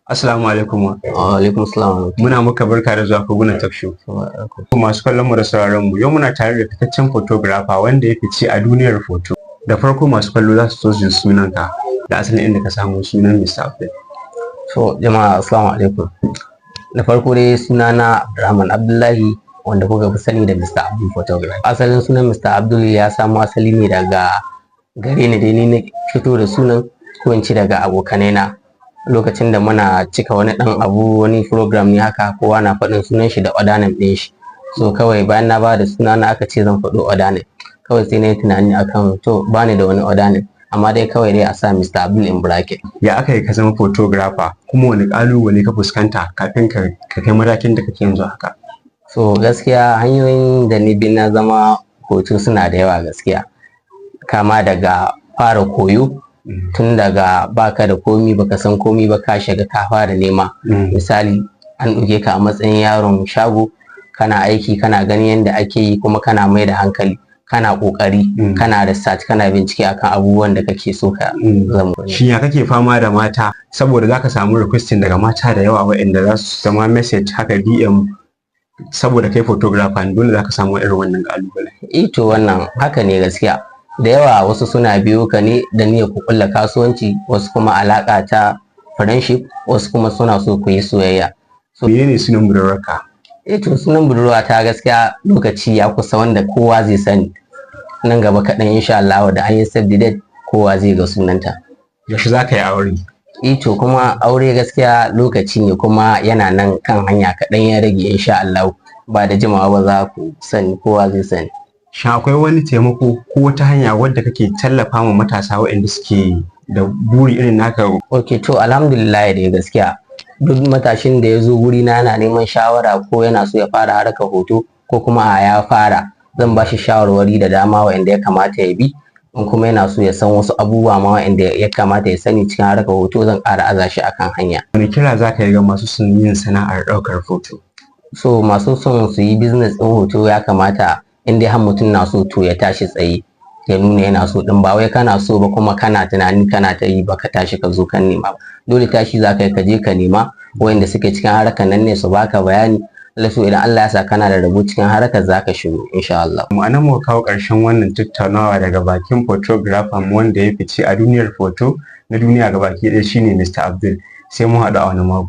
Assalamu alaikum. Wa alaikum salam. Muna muka barka da zuwa Koguna Talk Show. Masu kallon mu da sauraron mu, yau muna tare da fitaccen photographer wanda ya fice a duniyar foto. Da farko, masu kallo za su so jin sunanka da asalin inda ka samu sunan Mr. Abdul. So jama'a, assalamu alaikum. Da farko dai, sunana Abdulrahman Abdullahi, wanda kuka fi sani da Mr. Abdul Photography. Asalin sunan Mr. Abdul ya samo asali ne daga gare ni dai, ni na fito da sunan, ko in ce daga abokanai na. Lokacin da muna cika wani dan abu, wani program ne haka, kowa na faɗin sunan shi da other name ɗin shi. So kawai bayan na ba da suna na, aka ce zan faɗo other name. Kawai sai na yi tunani akan to bani da wani other name, amma dai kawai dai a sa Mr. Abdul in bracket. Ya aka yi ka zama photographer, kuma wani ƙalubale ka fuskanta kafin ka kai matakin da kake yanzu haka? So gaskiya, hanyoyin da ni bi na zama hoto suna da yawa gaskiya. Kama daga fara koyo, tun daga baka da komi, baka san komi ba, ka shiga ka fara nema. Misali, an ɗauke ka a matsayin yaron shago, kana aiki, kana ganin yadda ake yi, kuma kana mai da hankali, kana ƙoƙari, kana research, kana bincike akan abubuwan da kake so ka zama. Shin ya kake fama da mata? Saboda zaka samu requesting daga mata da yawa waɗanda za su zama message haka, DM, saboda kai photographer ne, dole zaka samu irin wannan ƙalubale. Eh to, wannan haka ne gaskiya. Da yawa wasu suna biyo ka ne da niyyar ku kulla kasuwanci, wasu kuma alaƙa ta friendship, wasu kuma suna so ku yi soyayya. So menene sunan budurwarka? Eh to, sunan budurwata gaskiya lokaci ya kusa wanda kowa zai sani. Nan gaba kaɗan insha Allah, da an yi save the date, kowa zai ga sunanta. Yaushe za ka yi aure? Eh to, kuma aure gaskiya lokaci ne, kuma yana nan kan hanya, kaɗan ya rage. Insha Allah ba da jimawa ba za ku sani, kowa zai sani. Shin akwai wani taimako ko wata hanya wadda kake tallafa ma matasa waɗanda suke da buri irin naka? Ok, to alhamdulillah dai, gaskiya duk matashin da ya zo wuri na yana neman shawara, ko yana so ya fara harkar hoto, ko kuma a ya fara, zan ba shi shawarwari da dama wa'anda ya kamata ya bi. In kuma yana so ya san wasu abubuwa ma wa'anda ya kamata ya sani cikin harkar hoto, zan ƙara aza shi akan hanya. Wani kira za ka yi ga masu son yin sana'ar ɗaukar hoto? So masu son su yi business ɗin hoto, ya kamata in dai har mutum na so, to ya tashi tsaye, ya nuna yana so din. Ba wai kana so ba kuma kana tunani, kana ta yi, baka tashi ka zo kan nema ba. Dole tashi za ka yi ka je ka nema wayanda suke cikin harkar nan ne su baka bayani. Allah so, idan Allah ya sa kana da rabo cikin harkar, za ka shigo insha Allah. Mu anan muka kawo ƙarshen wannan tattaunawa daga bakin photographer mu wanda ya fice a duniyar foto na duniya gabaki ɗaya, shine Mr. Abdul. Sai mu haɗu a wani mako.